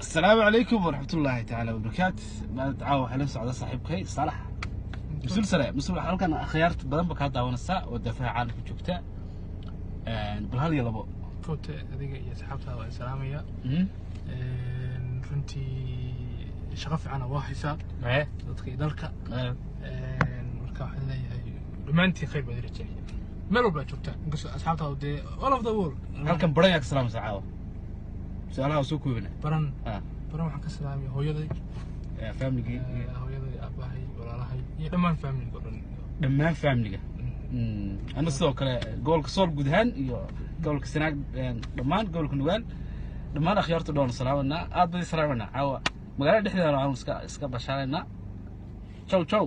Asalaamu calaykum waraxmatullaahi tacaala wabarakaat. Maanta caawa waxaa la socda saaxiibkay Saalax, mas-uul sare, mas-uul. Halkan akhyaarta badan ba kaa daawanaysa oo daafaha caalamka joogta. Bal hal iyo labo. Kowta, adiga iyo asxaabtaada waa salaamaya. Runtii shaqo fiicana waa haysaa dadka iyo dalka. Marka waxaan leeyahay dhammaantiin khayr baad rajaynaya meel walba aad joogtaan, inkastoo asxaabtaadu dee all of the world. Halkan baran yaa ka salaamaysa caawa? Su-aalaha waa soo koobina. Baran, baran waxaan ka salaamaya hooyaday, family-gii. Hooyaday, aabahay, walaalahay iyo dhammaan family-ga oo dhan. Dhammaan family-ga. Ana sidoo kale gobolka Sool guud ahaan iyo gobolka Sanaag dhammaan, gobolka Nugaal dhammaan, akhyaarta dhoon salaamanaa, aad badi salaamanaa. Caawa magaalada dhexdeeda aan iska bashaalaynaa. Chow chow.